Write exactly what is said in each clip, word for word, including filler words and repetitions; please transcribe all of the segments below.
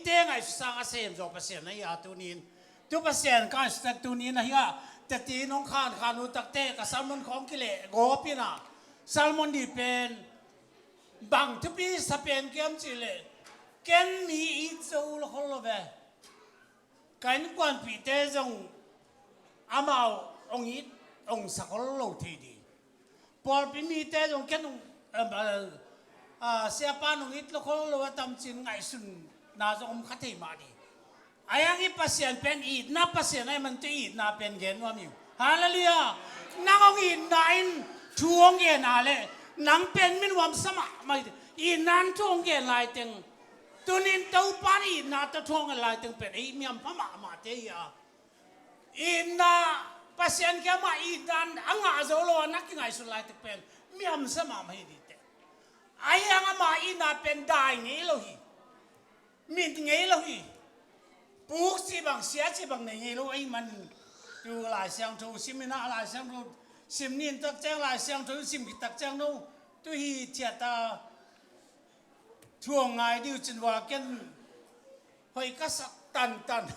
Te ngaihsut sang a sem zaw Pasian ahi a, tuni in tu Pasian ka ngaihsut tak tuni in ahi a, teti nong khan khan uh takteh ka sermon khawng kileh gawp in a, sermon dih pen bang thupi sa pen kiam cih leh, ken mi it zo lo khol lo ve. Ka innkuanpihte zong amau hong it hong sa khol lo thei ding. Pawlpi mite zong ken hong, em, a, a, siapa hong it lo khol lo a tam cin ngaihsutna zong om kha thei mah ding. Ahi hang i Pasian pen itna Pasian ahih man tu itna pen gen nuam hi. Halleluiah. Nang hong itna in thu hong gen a leh nang pen mi nuamsa mahmah hi. Itna in thu hong gen laiteng, tuni in Topa in itna tawh thu hong gen laiteng pen ei mi hampha mahmahte hi a. Itna, Pasian kiangah itna a ngah zo lo a na kingaihsun laitak pen mi hamsa mahmah hi ding teh. Ahi hang ama itna pen dai ngei lo hi. Mit ngei lo hi. Puk cih bang, sia cih bang nei ngei lo ahih manin tu Lai Siangtho sim in a, Lai Siangtho sim ni in tak ciang, Lai Siangtho sim khit tak ciang no tu hi ciat a, thu hong ngai ding uh cin ua ken hoih ka sak tantan.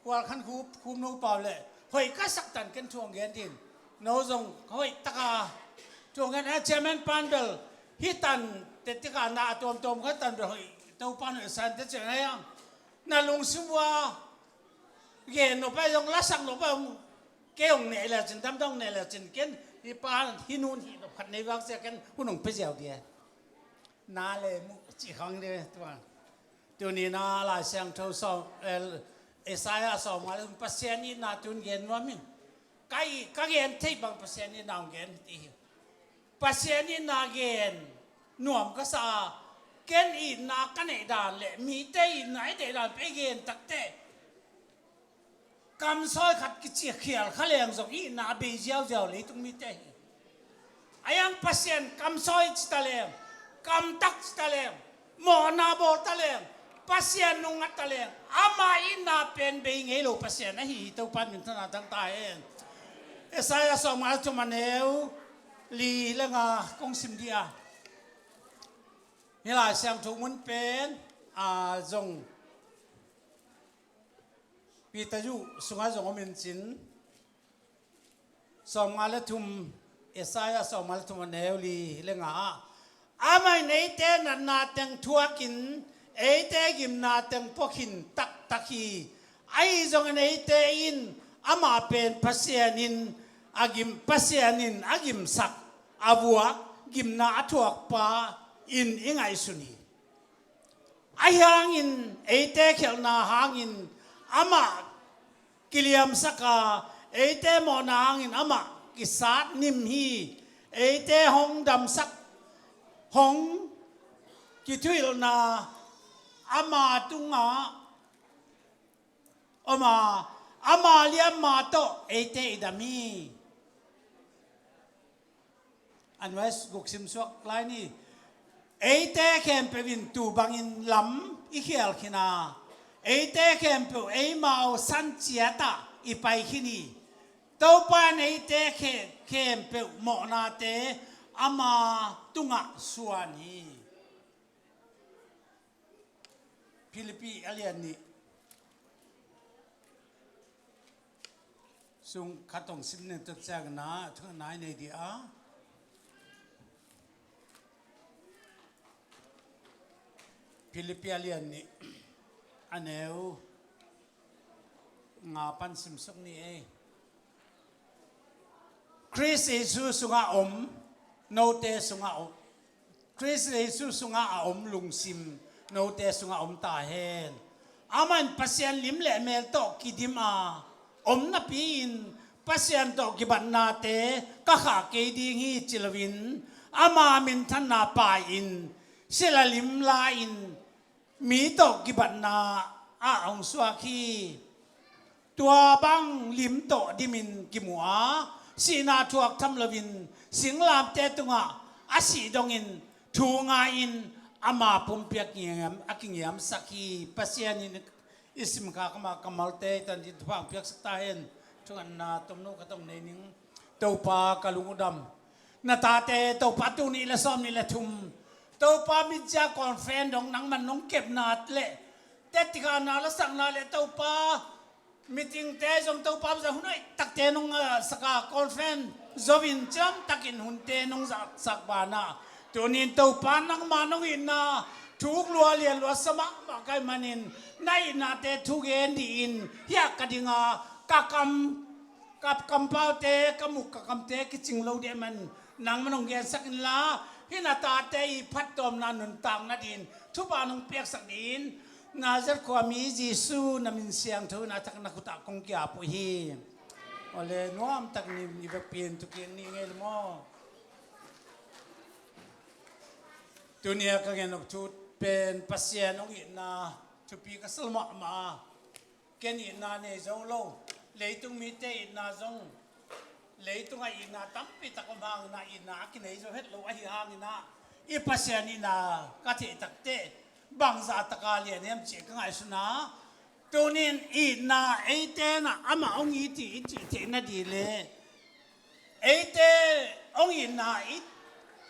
Khual khan khup, khup no pau leh hoih ka sak tan ken thu hong gen ding. No zong hoih taka thu hong gen, eh, Chairman pan bel hih tan teh tikah na a tuamtuam kha tan bel hoih, Topa in hoih sa in teh ciang ahi hang na lungsim ua gen nop pai zong, lasak nop pai zong, kei hong neh le cin, damdam hong neh le cin, ken hih pa hih nu in hih nop khat nei vang sia ken hun hong pia ziau ding. Na le muh cih khawng ding tua. Tuni in a Lai Siangtho sawm, eh, Isaiah sawmnga le thum, Pasian itna tun gen nuam in. Ka i, ka gen theih bang Pasian itna hong gen hi ti hi. Pasian itna gen nuam ka sa a, ken itna ka neih dan le mite itna i neih dan peuh i gen takteh, kamsawi khat kiciak khial kha leng zong itna a bei ziauziau leitung mite hi. Ahi hang Pasian kamsawi ci ta leng, kamtak ci ta leng, mawhna bawl ta leng, Pasian nungngat ta leng, ama itna pen bei ngei lo Pasian ahi hi. Topa in minthanna tang ta hen. Isaiah sawmnga le thum, a neu li le nga kong sim dih a. Hih Lai Siangtho mun pen, a, zong Peter zuh sungah zong om in cin, sawmnga le thum, Isaiah sawmnga le thum, a neu li le nga ah, amah in eite natna teng thuakin eite gimna teng puakhin taktak hi. Ahi zongin eite in amah pen Pasian in a gim, Pasian in a gimsak, a vuak, gimna a thuakpa in i ngaihsun hi. Ahi hangin eite khialhna hangin amah kiliamsak a, eite mawhna hangin amah kisat nim hi. Eite hong damsak, hong kithuhilhna ama tungah om a, ama liamma tawh eite i dam hi. A nuai guk sim suak lai ni. Eite khempeuh in tuu bangin lam i khial khin a, eite khempeuh eimau san ciatah i pai khin hi. Topa in eite khe-, khempeuh mawhnate ama tungah suan hi. Philippi a lian nih sung khat hong sim ning tuk ciang na, thu nai nei dih a. Philippi a lian nih, a neu nga pan sim suk ni ei. Khrist Jesu sungah om, note sungah om, Khrist Jesu sungah a om lungsim note sungah om ta hen. Amah in Pasian lim le mel tawh kidim a om napi-in, Pasian tawh kibatnate ka khah kei ding hi ci loin, ama minthanna pai-in, sila lim la-in, mi tawh kibatna ah hong suak hi. Tua bang lim tawh dimin kimu a, sihna thuak tham loin singlamteh tungah a sih dongin thu ngai-in ama pumpi a kingiam, a kingiamsak hi. Pasian in i simkhak ama kammalte i tan ding thupha hong piaksak ta hen. Thungetna tomno ka tong nei ning. Topa, ka lung uh dam. Na tate Topa, tul nih le sawm nih le thum Topa, Mitzia Conference dong nangman nong kepna le Te tikahna lasakna le Topa meeting te zong Topa zah hun hoih takte nong ngahsak a, conference zo in ciamtakin hunte nong zahsak banah, tunin Topa nangma nong itna thuk lua lian lua sa mahmah ka hih manin, na itnate thugen dih in, hiah ka ding a, ka kam ka kampaute, ka muk ka kamte kicing lo dih man, nangmah nong gensak inla, hih na tate i phattuamna nuntakna dih in thupha nong piaksak dih in, Nazareth khuami Jesu na min siangtho in a thak na khut ah kong ki-ap uh hi. Awle, nuamtak ni i vekpi in thukim ni ngei lo maw? Tuni a ka gen nop thu pen Pasian hong itna thupi ka sa mahmah a, ken itna nei zo lo, leitung mite itna zong, leitungah itna tampi tak om hangin ah, itna a kinei zo het lo ahi hangin ah, i Pasian itna ka theih takteh bangzah taka lian hiam cih ka ngaihsun a, tunin itna eite in ah amah hong it hi i cih theih nading le eite hong itna i,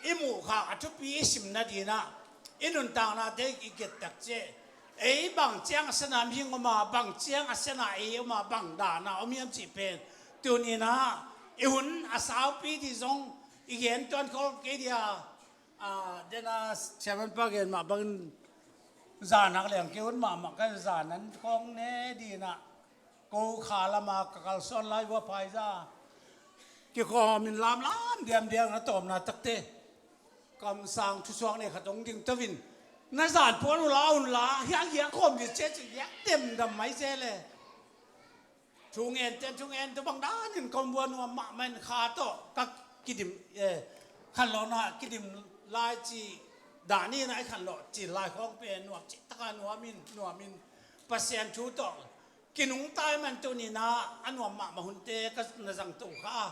i muhkhak a thupi i sim nading ah, i nuntaknate i kiat tak ciang, ei bang ciang a sana mihing om a, bang ciang a sana ei om a, bang dan a om hiam cih pen tuni-in ah i hun a saupi ding zong i gen tuan khol kei ding a, a, den a chairman pa gen mah bangin zan hak leng kei hun mahmah ka zan an khawng ne ding ah, ko kha lam a ka kalsuan lai vua phaiza kikhawm in lamlam diamdiam na tawmna takte, kamsang thusuak nei khat hong ding to in, na zan puan uh la un la, hiah giak khawm ding ciah cih giak demdam mai ciah le. Thu ngen ten thu ngen to bang danin kong vua nuam mahmah in kha tawh ka kidim, eh, khanlawhna kidim lai ci, dah ni na i khanlawh ci lai khawng pen nuam cih taka nuam in, nuam in, Pasian thu tawh kinungta ahih man tuni-in ah a nuam mahmah hunte ka na zang to kha a,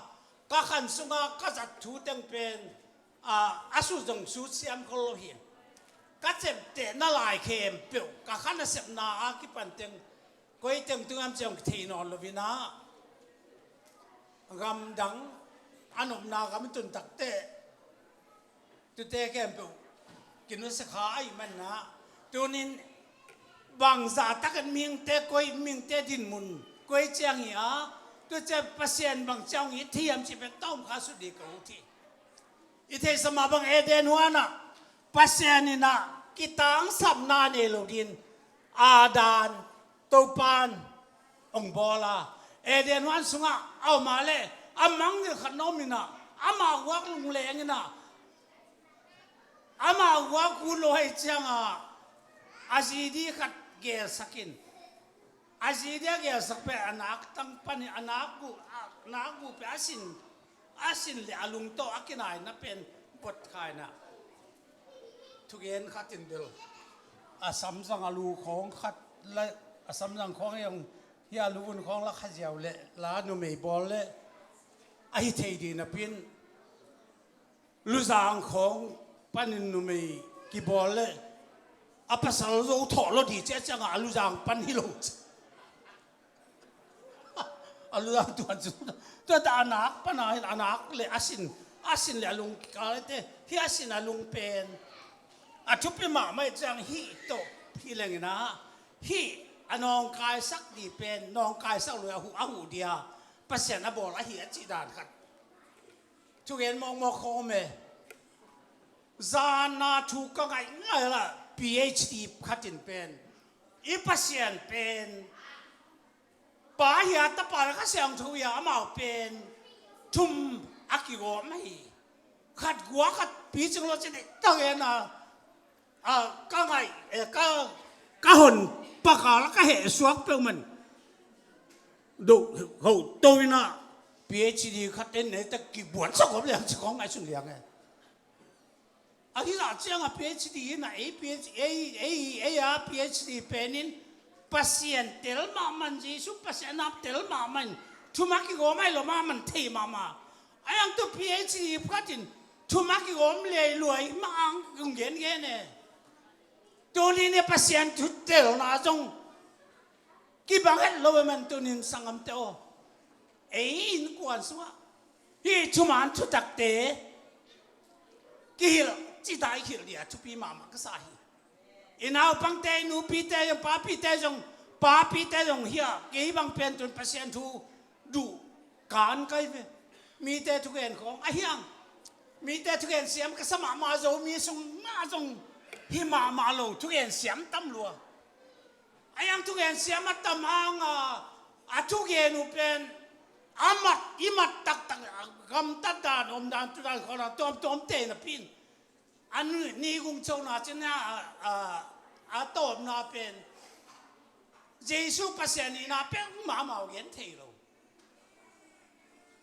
ka khan sungah ka zat thu teng pen, a, a sut zong sut siam khol lo hi. Ka ciamtehna lai khempeuh ka kha nasepna a kipan teng koi teng tung hiam cih hong kithei nawn lo-in ah, gamdang a nopna gam i tun takteh tute khempeuh kinusia kha ahih manin ah, tunin bangzah takin mihingte koi, mihingte dinmun koi ciang hi a, tu ciang Pasian bang ciang hi thei hiam cih pen tawm kha sut ding ka ut hi. I theihsa mah bang Eden huan ah Pasian in ah kitangsapna nei lo dingin Adam Topa'n hong bawl a, Eden huan sungah a om a leh a mangngilh khat na om in ah, ama guak lungleng in ah, ama guak ut lo ahih ciangin a zi ding khat gelsak in, a zi ding a gelsak pen a nak tang panin a nak guh, a nak guh pen a sin, a sin le a lung tawh a kinaina pen bot kha in ah, thugen khat in bel a samzang a lu khawng khat la, a samzang khawng hi hong, hi a lu vun khawng la kha ziau leh la numei bawl leh a hi thei ding napi-in, luzang khawng panin numei kibawl leh a pasal zo thawh lo ding ciah ciangin a luzang pan hi lo ci. A luzang tuan cu, tua ta a nak pan a, a nak le a sin, a sin le a lung kikal te, hi a sin a lung pen a thupi mahmah ahih ciang hih tawh hi leng in ah, hih a nawngkaisak ding pen nawngkaisak lo a huh, a huh ding a Pasian a bawl ahi a cih dan khat thugen mawkmawk khawng om e. Zan a thu ka ngaih ngaih a, PhD khat in pen, i Pasian pen Pa hi a, Tapa hi a, Kha Siangtho hi a, amau pen thum a kigawm ahi. Khat guak, khat picing lo ci-in tak gen a, a, ka ngaih, eh, ka, ka hon pakal a ka heh suak peuhmah in, do, ho to in ah PhD khat en nei tak kibuan sa kawm liang ci khawng ngaihsun liang e. A hi zah ciang a PhD in ah, ei PhD, ei, ei, ei a PhD pen in Pasian tel mahmah in, Jesu Pasian a tel mahmah in, thum a kigawm ahi lo mahmah in thei mahmah. A hiang tu PhD khat in thum a kigawm lei luai mah ang kong gengen e. Tuni-in Pasian thu telna zong kibang het lo e man tunin sanggamte aw. Ei innkuan sungah hih thuman thutakte kihilh, cita i hilh ding a thupi mahmah ka sa hi. I naupangte, i nupite zong, papite zong, papite zong hi a, kei bang pen tun Pasian thu duh kan kai ve. Mite thugen khawng a hiang. Mite thugen siam ka sa mahmah, Zomi sungah zong hi mahmah lo, thugen siam tam lua. A hiang thugen siam a tam hang a, a thugen uh pen a mat, i mat taktak, a gamtat dan, om dan, tu dan khawng a tuamtuam te napi in. A ni, ni gung chona cin a, a, a tawpna pen Jesu Pasian hihna peuhmah amau gen thei lo.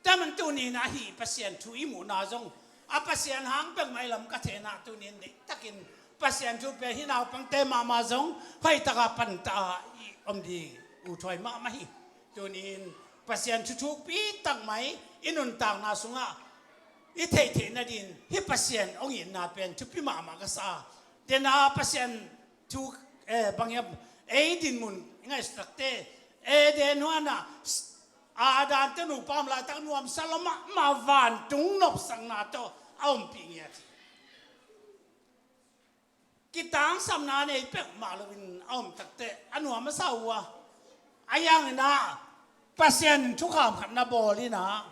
Tua man tuni in ahi Pasian thu i muhna zong a Pasian hang peuhmah i lam ka thehna tuni in deihtakin Pasian thu pen hih naupangte mahmah zong hoihtaka panta i om ding uh thuai mahmah hi. Tuni in Pasian thu thukpi tak mai i nuntakna sungah i theihtheih nadin hih Pasian hong itna pen thupi mahmah ka sa. Dena Pasian thu, eh, bang hiam, ei dinmun i ngaihsut takte, Eden huanah Adam te nupa om laitak nuamsa lo mahmah, vantung nopsakna tawh a ompih ngiat hi. Kitangsamna nei peuhmah loin a om takte a nuam a sa uh a, a hiang inah Pasian in thukham khat na bawl inah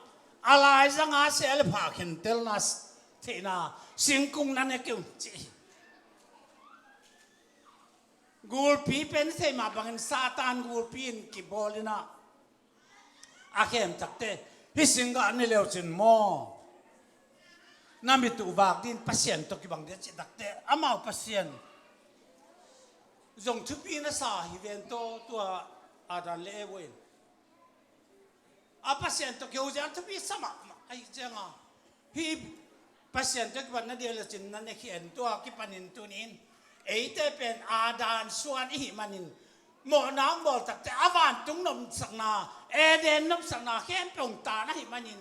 a laizanga sia le pha khentelna theihna singkung na ne kei un ci hi. Gulpi pen i theih mah bangin Satan gulpi in kibawl inah a khem takte, hih singgah ne leu cin maw, na mit uh vak ding Pasian tawh kibang ding a cih takte, amau Pasian zong thupi na sa hi ven tawh, tua Adam le Eva in a Pasian tawh kiho ciang thupi sa mahmah ahih cianga, hih Pasian tawh kipan na dial lecin na ne khin, tua kipanin tuni in eite pen Adam suan i hih manin mawhna hong bawl takte a vantung nopsakna, Eden nopsakna khempeuh hong tan ahih manin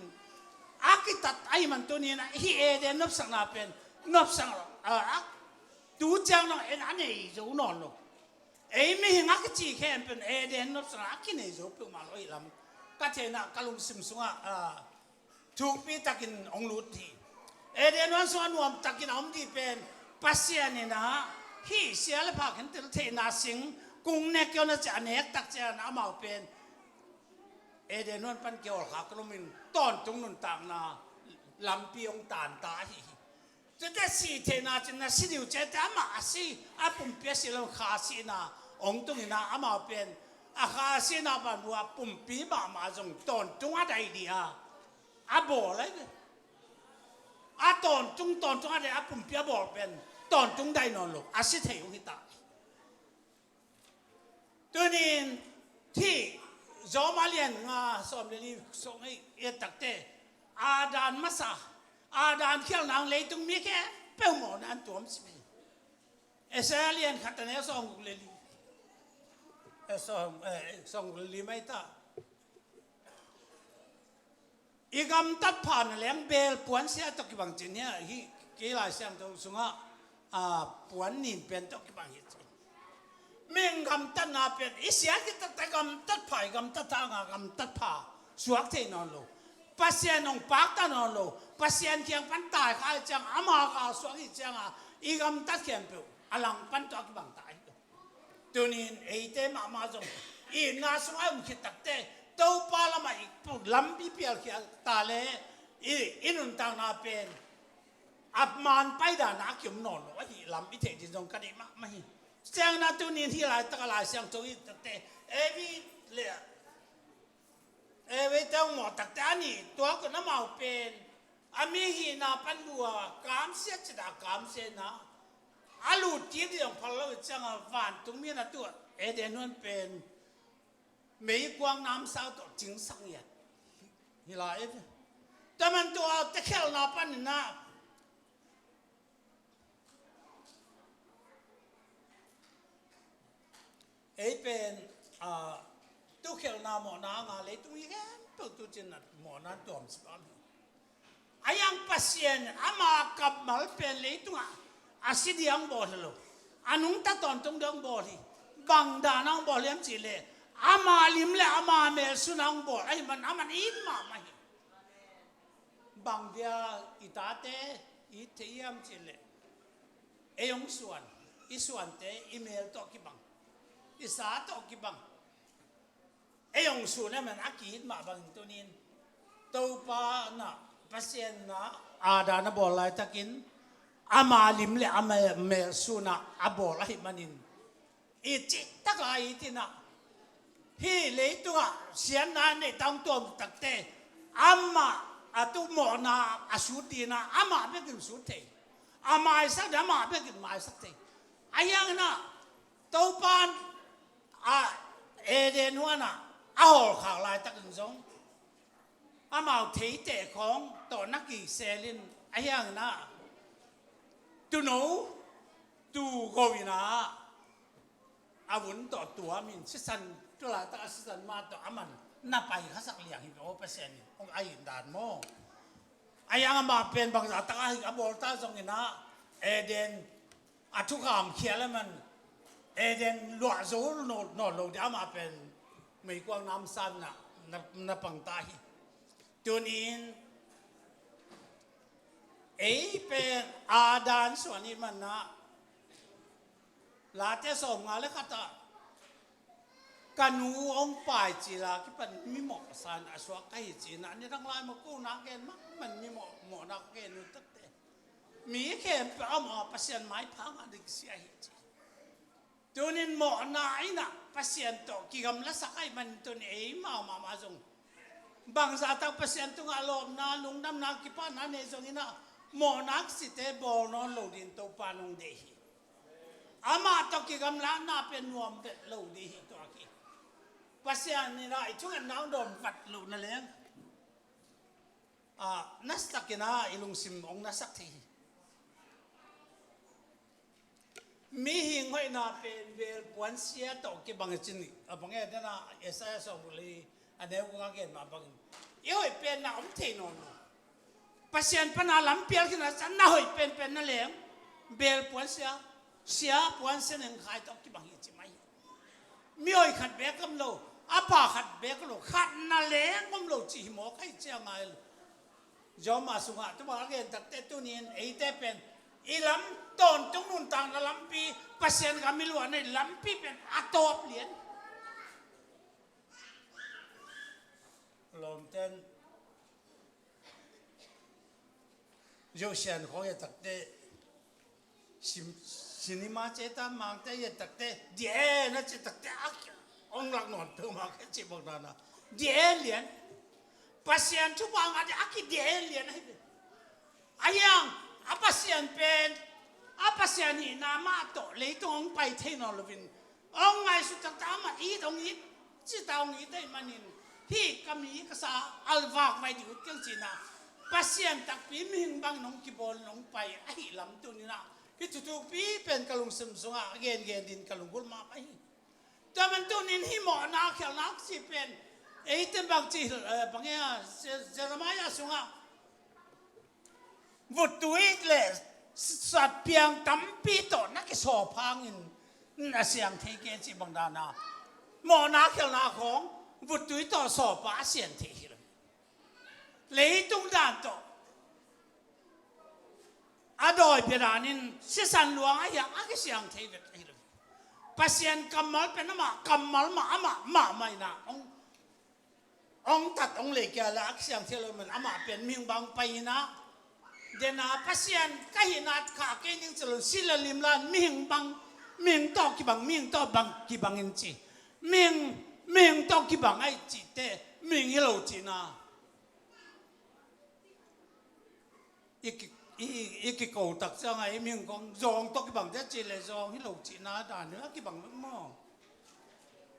a kitat ahih man tuni in hih Eden nopsakna pen nopsak, a, a, tu ciang dong en a nei zo nawn lo. Ei mihing a kici khempeuh in Eden nopsakna a kinei zo peuhmah lo ahih lam ka thei inah ka lungsim sungah, a, thukpi takin hong lut hi. Eden huan sungah nuam takin a om ding pen Pasian inah hih sia le pha khentel theihna singkung ne kei un a ci a, nek tak ciang amau pen Eden huan pan kihawl khak lomin tawntung nuntakna lampi hong tanta ahi hi. Tuate sih theihna cin na si ding uh ciate amah a si, a pumpi a si lo kha sihna hong tung inah amau pen a kha sihna banbuah pumpi mahmah zong tawntung a dai ding a, a bawl ahi ve. A tawntung, tawntung a dai, a pumpi a bawl pen tawntung dai nawn lo, a si thei hong hi ta. Tunin hih Rom a lian nga sawm le li sawm ei et takte, Adam masa, Adam khialhna hang leitung mi khempeuh mawhna an tuam si hi. Isaiah lian khat a neu sawm guk le li, eh, sawm, eh, sawm guk le li mai ta. I gamtat pha na leng beel puansia tawh kibang cin hi a, hih kei Lai Siangtho sungah, a, puan nin pen tawh kibang hi cin. Mihing gamtatna pen i sia kitaktak gamtat pha, i gamtat hanga gamtat pha suak thei nawn lo. Pasian hong pakta nawn lo. Pasian kiang pan tai kha hi ciang, ama kha suak hi cianga i gamtat khempeuh a langpan tawh a kibang ta hi lo. Tunin eite mahmah zong itna sungah om khit takte Topa lamah i pu-, lampi pialkhia ta le i, i nuntakna pen a man paidana a kiom nawn lo ahih lam i theih ding zong ka deih mahmah hi. Ciangin a tunin hih laitak a Lai Siangtho i takte Evi le Evi te hong mawh takte a nih tuak un amau pen a mihing hihna pan bua kamsia cita kamsiatna a lut kik ding hong phal lo i cianga vantung mi na tuah Eden huan pen meikuang namsau tawh cingsak ngiat hi lai e. Taman tua te khelhna panin ah ei pen, a, tu khelhna mawhna nga leitung i khempeuh tu cin a mawhna tuam si pam hi. A hiang Pasian ama kammal pen leitungah a si ding hong bawl hi lo. A nungta tawntung ding hong bawl hi. Bang dan hong bawl hiam cihleh ama lim le ama melsun hong bawl ahih man aman it mahmah hi. Bang dia i tate it thei hiam cihleh ei hong suan, i suante, i mel tawh kibang, i sa tawh kibang. Ei hong sun ahih man a ki-it mah bangin tuni-in Topa na, Pasian na, Adam na bawl laitakin ama lim le ama mel sunah a bawl ahih manin i cihtak a i it in ah, hih leitungah siatna neih tangtuam takte amah a tu mawhna a sut ding in ah amah bekin sut thei, a maisak ding amah bekin maisak thei. Ahi hangin ah Topa in ah Eden huanah a hawlkhak laitakin zong amau theite khawng tawh na kisel in, ahi hangin ah tuuno, tuu go in ah a vun tawh tuam in sisan, tu laitak a sisan mah tawh a man na pai khasak liang hi ve aw, Pasian in hong a it dan maw. Ahi hang amah pen bangzah tak a hi a bawl ta zongin ah Eden a thukham khial ahih man Eden luah zo nawn lo ding, amah pen meikuang namsam in ah na, na pang ta hi. Tuni-in ei pen Adam suan i hih man ah Late sawmnga le khat ah ka nu hong pai cil a kipan mimawh sa in a suak ka hi ci in ah, nidang lai mah ko nak gen mahmah, mimawh, mawhna ka gen uh takte, mi khempeuh amah Pasian maipha ngah ding sia hi ci. Tunin mawhna in ah Pasian tawh kigamlasak ahih man tuni ei mau mahmah zong bangzah tak Pasian tungah lawpna, lungdamna, kipahna nei zongin ah mawhna kisite bawl nawn lo dingin Topa in hong deih hi. Amah tawh kigamlatna pen nuam vet lo ding hi, tua hi. Pasian in ah i thungetna hong dawm vat loh na leng, ah, nasatak in ah i lungsim hong nasak thei hi. Mihing hoihna pen bel puansia tawh kibang hi ci-in, a bang e, dena Isaiah sawmguk le li a neu guk a gen mah bangin i hoih pen na om thei nawn lo. Pasian pana lampi a kina ciang na hoih penpen na leng bel puansia, sia puansia nengkhai tawh kibang hi ci mai hi. Mi hoih khat beek om lo, a pha khat beek om lo, khat na leng om lo cih hi mawk ahih ciang a, Rom mah sungah tua bang a gen takte, tuni-in eite pen i lam tawntung nuntakna lampi, Pasian gam i luahna i lampi pen a tawp lian. Lawmten Josian khawng i et takte, sim-, cinema ci ta, mangte i et takte, the end a ci takte, a ki-, hong lak nawn peuhmah kei cih bang dan a, the end lian. Pasian thupha ngah ding a ki the end lian ahi ve. Ahi hang a Pasian pen, a Pasian hihna mah tawh leitung hong pai thei nawn loin, hong ngaihsut taktak, amah it hong it, cita hong it ahih manin, hih ka mi ka sa a vakvai ding ut keng ci-in ah, Pasian takpi mihing bangin hong kibawl in hong pai ahih lam tuni-in ah, hih thu thukpi pen ka lungsim sungah a gengen dingin ka lunggulh mahmah hi. Tua man tuni-in hih mawhna khialhna cih pen, eite bangci, eh, bang e, ah, Je-, Jeremiah sungah vuttui le satpiang tampi tawh na kisawp hangin na siang thei kei cih bang dan a, mawhna khialhna khawng vuttui tawh sawp a siang thei hi lo. Leitung dan tawh a dawi bia danin sisan luang ahi hang a kisiang thei vet ahi lo. Pasian kammal pen amah kammal mah, amah mahmah in ah hong, hong tat hong lei kia la a kisiang thei lo man, amah pen mihing bang pai in ah, den a Pasian ka hihna kha kei ning ci lo, si la lim la mihing bang, mihing tawh kibang, mihing tawh bang kibang in ci. Mihing, mihing tawh kibang ahi cihte mihing hi lo cihna. I ki, i, i kiko tak ciangah i mihing kong zawng tawh kibang te cih leh zawng hi lo cihna dan hi a kibang maw.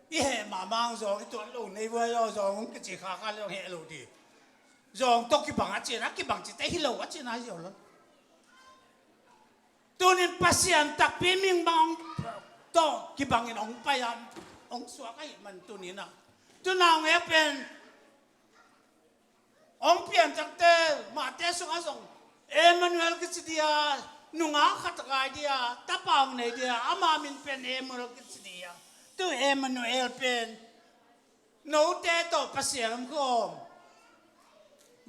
I heh mahmah zawng i tuat lo nei vuai aw, zawng hong kici khakha le hong heh lo dih. Zawng tawh kibang a cihna, kibang cihte hi lo a cihna hi lo. Tunin Pasian takpi mihing bang hong tawh kibangin hong pai a, hong suak ahih man tunin ah, tuna hong ek pen hong pian takte, mahte sungah zong Emmanuel kici dih a, nungak khat a kai dih a, tapa hong nei dih a, ama min pen Emmanuel kici dih a. Tu Emmanuel pen note tawh Pasian om khawm.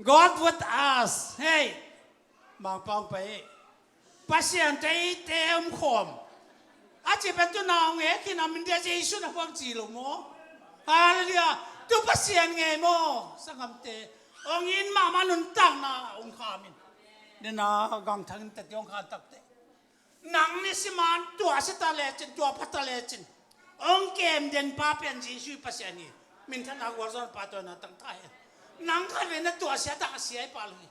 God with us. Hei, Mangpau pai. Pasian tawh eite om khawm. A ci pen tu na hong hek hi na, min dia Jesu na phuang ci lo maw? Halleluiah. Tu Pasian ngei maw? Sanggamte, hong it mahmah, nuntakna hong kham in. Nena gangthang in tati hong khan takte, nang ni siman tua si ta lecin, tua pha ta lecin, hong kem den pa pen Jesu i Pasian hi. Minthanna gualzawhna pa tawh na tang ta hen. Nang khat ve na tua sia, tang a sia i pa lo hi.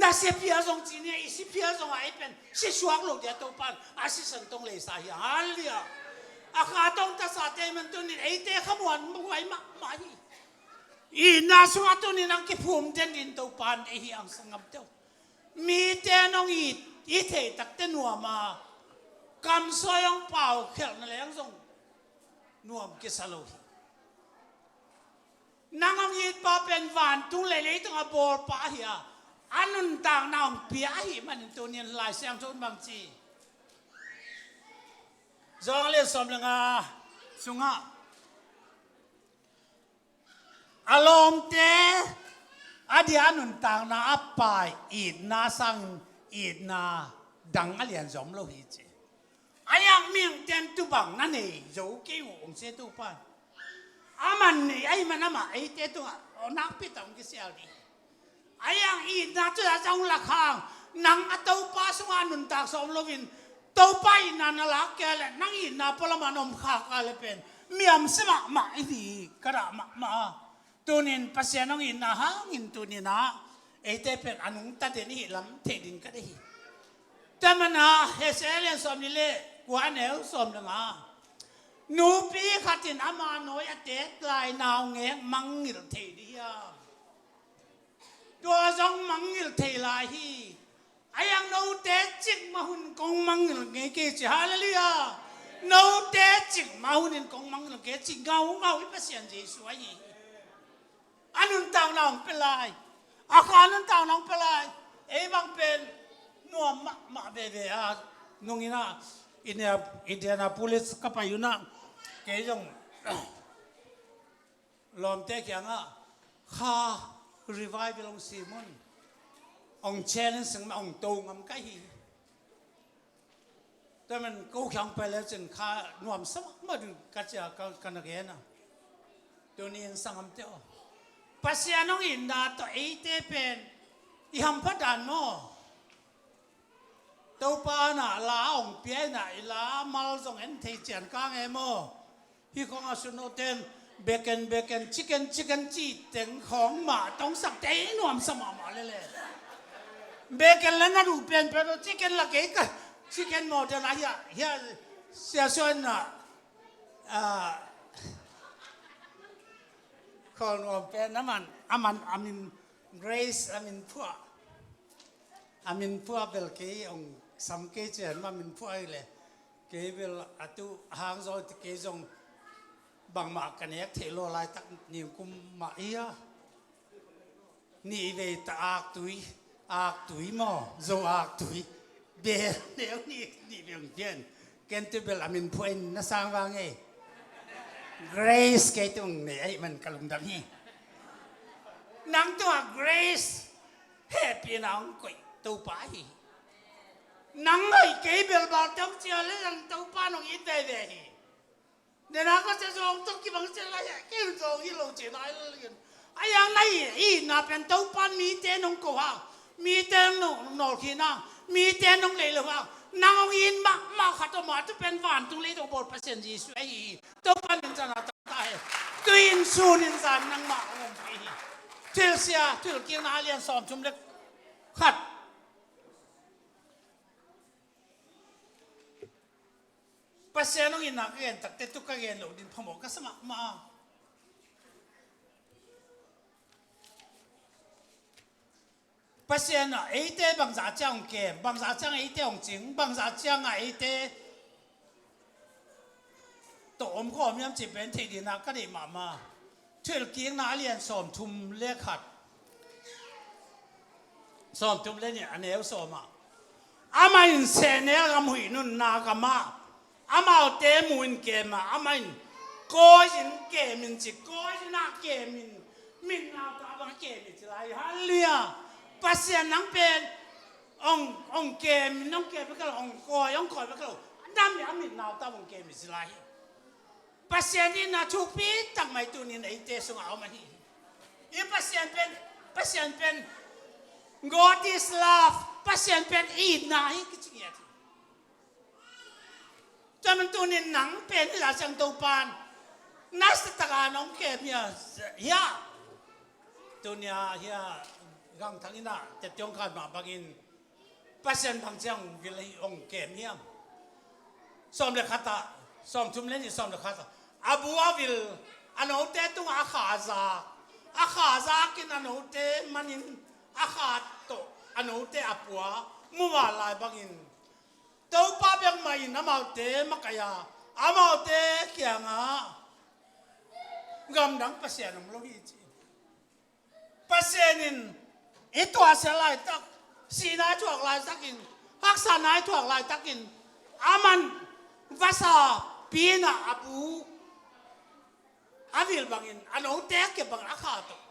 Na si phial zong ci ni a, i si phial zong a, ei pen si suak lo dia Topan a sisan tong leisa hi. Halleluiah. A kha tong tasate man tunin eite khamuan huai mahmah hi. Itna sungah tunin ang kiphum den din Topan ei hi, ang sanggamte aw. Mite nong it, i thei takte nuam a, kamsuai hong pau khelhna leng zong nuam kisa lo hi. Nang hong it pa pen vantung le leitung a bawl pa ahi a, a nuntakna hong pia ahih manin tunin Lai Siangtho in bang ci? Johan a lian sawm le nga sungah a lawmte a dia a nuntakna a pai itna sangin itna dang a lian zom lo hi ci. A yak mihingten tu bang na nei zo kei uh, hong ci Topan. Aman nei ahih man amah eite tungah nakpi tak hong kisial ding. A yak itna tu a zong lak hang, nang a Topa sungah nuntak sawm loin Topa itna na lak kei le, nang itna pualamah na om khak a le pen miamsia mahmah i hi, ka dah mahmah. Tunin Pasian hong itna hangin tunin ah eite pen a nungta den i hih lam thei ding ka deih hi. Tua manin ah Hosea lian sawm nih le kua, a neu sawm le nga, nupi khat in ama nawi a teek lai naungek mangngilh thei ding hiam? Tua zong mangngilh thei lai hi. A yang note cikmah hun kong mangngilh ngei kei ci. Halleluiah. Note cikmah hunin kong mangngilh ngei ci. Ngaungau i Pasian Jesu ahi hi. A nuntakna hong pia lai. A kha nuntakna hong pia lai. Ei bang pen nuam mahmah veve a, nungin ah India, Indianapolis ka pai un ah, kei zong lawmte kiangah kha revival hong sim un, hong challenge seng mah, hong to ngam ka hi. Tua man ko kiang pai lecin kha nuamsa mahmah ding ka ci a, ka, ka na gen a. Tuni in sanggamte aw, Pasian hong itna tawh eite pen i hampha dan maw? Topa na la hong pia in ah, i la mal zong en thei cian kang e maw? Hih khong a sun awten bacon, bacon, chicken, chicken ci teng khong mah tong sak tei nuamsa mahmah lele. Bacon la na duh pianpian aw, chicken la kei ka, chicken maw, den a hia, hia, sia suan na, ah, khawl nuam pen a man, a man, a min Grace a min phuah. A min phuah bel kei hong sam kei cian mah, min phuah hi le. Kei bel a tu hang zaw ti kei zong bangmah ka nek theih lo laitak, ningkum mah hi a. Nih vei ta aktui, aktui maw, zo aktui. Bel neu nih, nih vei hong pian. Ken tu bel a min phuah in na sang vang ei. Grace kei tung nei ahih man ka lungdam hi. Nang tungah grace, hehpihna hong koih Topa hi. Nang hoih kei bel bal tawh cia le nang Topa nong it veve hi. Nena ka cia zawng tawh kibang cia lai ah, kei zawng hi lo ci nai lo lian. A yang na i, i na pen Topa mite nong ko hang, mite nong nolkhin hang, mite nong lei lo hang, nang hong in mahmah khat om a, tu pen vantung leitung bawl Pasian Jesu ahi hi. Topa min zan a tang ta hi. Tu in sun in zan nangmah hong om hi. Thilsia, Thuhilhkikna a lian sawmthum le khat. Pasian hong itna ka gen takte tu ka gen loh din phamawh ka sa mahmah a. Pasian ah eite bangzah ciang hong kem, bangzah ciang eite hong cing, bangzah ciang ah eite tawh om khawm hiam cih pen theih dingin ah ka deih mahmah. Thuhilhkikna a lian sawmthum le khat, sawmthum le nih, a neu sawm ah, amah in sehnel gam huih nunna gamah amaute mu in kem a, amah in kawi in kem in ci, kawi in ah kem in, min nau ta bang kem in ci lai. Halleluiah. Pasian nang pen hong, hong kem in, hong kem bek lo, hong kawi, hong kawi bek lo. Nam i a mit nau ta vong kem i si lai hi. Pasian itna thupi tak mai tunin eite sungah a om ahi hi. I Pasian pen, Pasian pen, God is love. Pasian pen itna hi kici ngiat hi. Tua man tunin nang pen hi la siang Topan nasa taka nong kem hia, hia. Tunia hia Gang Thang ina tetiong khat mah bangin Pasian bang ciang vil hi ong kem hiam? Sawm le khat ah, sawm thum le nih, sawm le khat ah, a bu a vil, a note tungah a kha a zak, a kha a zakin a note manin a kha tawh a note a pua mumal lai bangin Topa bek mah in amaute makaih a, amaute kiangah gamdang Pasian om lo hi ci. Pasian in i tuahsia laitak, sihna i thuak laitakin, haksatna i thuak laitakin aman vasa pi inah a bu a vil bangin a note a kep bangin a kha tawh.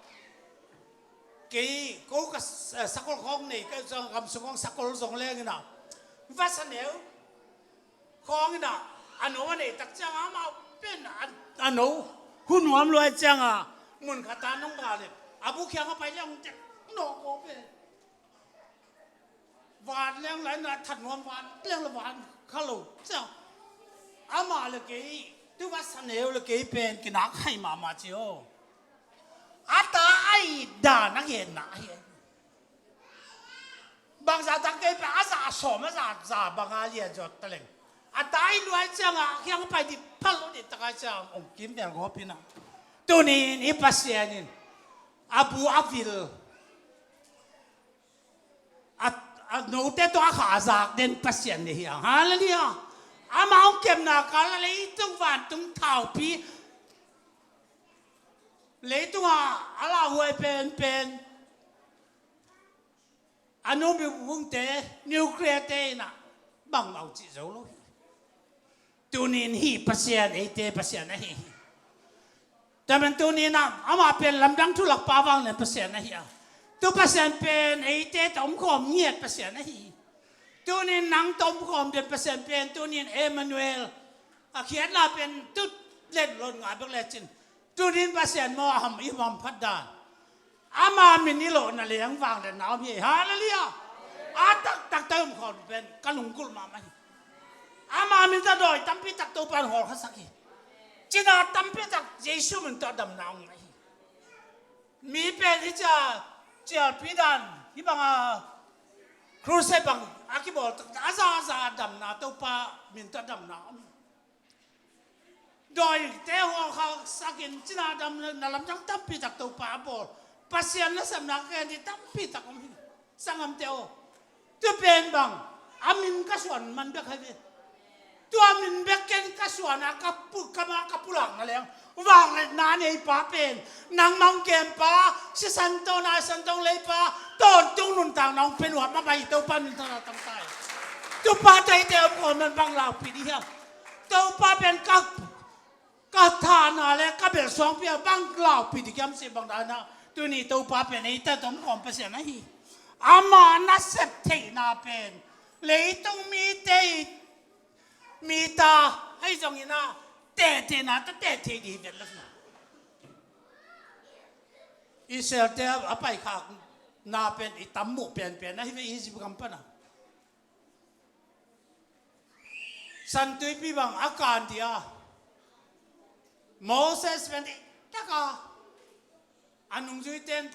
Kei ko ka s-, sakol khawng nei ka zong, gam sung khawng sakol zong leng inah vasa neu khawng inah a no a neih tak ciangah amau pen a, a no hu nuam lua ciangah mun khat ah nong gal in a bu kiang a pai leng tek no ko pen van leng la inah that nuam, van leng la van kha lo ciang amah le kei tu vasa neu le kei pen kinak hai mahmah ci aw. A ta a it dan a genna ahi. Bangzah tak kei pen a zah sawm a zah za banga lian zawt taleng a ta a it luai ciangah a kiang a pai dih phal lo dih takai ciang ong kim vel gawp inah tunin i Pasian in a bu a vil a, a note tawh a kha a zak den Pasian ni hi a. Hallelujah. Amah hong kepna kal a leitung vantung thaupi, leitungah a lauhuai penpen a numi vungte, nuclear te inah bangmah uh cih zo lo hi. Tunin hih Pasian eite Pasian ahi hi. Tua man tuninah amah pen lamdang thu lakpa vanglian Pasian ahi a, tu Pasian pen eite tawh omkhawm ngiat Pasian ahi hi. Tunin nang tawh omkhawm den Pasian pen tunin Emmanuel, a khiatna pen tu len lon ngai bek lecin tunin Pasian maw a ham i hamphat dan. Ama min i lawhna leng vangliatna om hi. Hallelujah. A taktak ta i omkhawm pen ka lunggulh mahmah hi. Ama min tawh dawi tampi tak Topan hawlkhasak hi. Cina tampi tak Jesu min tawh damna om hi. Mi pen hi cia cialpi dan hi banga crusade bang a kibawl taktak a zaza damna Topa min tawh damna om hi. Dawite hawlkhasakin cina damna lamdang tampi tak Topa a bawl. Pasian nasepna ka gen dih tampi tak om hi. Sanggamte aw, tu pen bang a min ka suan man bek hai ve. Tua min bek ken ka suan a ka pu, ka ma ka pulakna leng vangliatna nei pa pen nang mang kem pa, sisan tawh naisan tawh lei pa, tawntung nuntakna hong pia nuam a bai Topa min tawh na tangtai. Tupa taite om khawm man bang laupi dih hiam? Topa pen ka, ka thahna le ka belsuangpi a bang laupi dih hiam cih bang dana tuni Topa pen eite tawh omkhawm Pasian ahi. Ama nasep theihna pen leitung mite i mita ahi zongin a tehtehna ta tehthei dih hi vet lo hi. Israelte a paikhakna pen i tam muh penpen ahi ve Egypt gam pana. Santuipi bang a kan dia Moses pen i taka a nungzuiten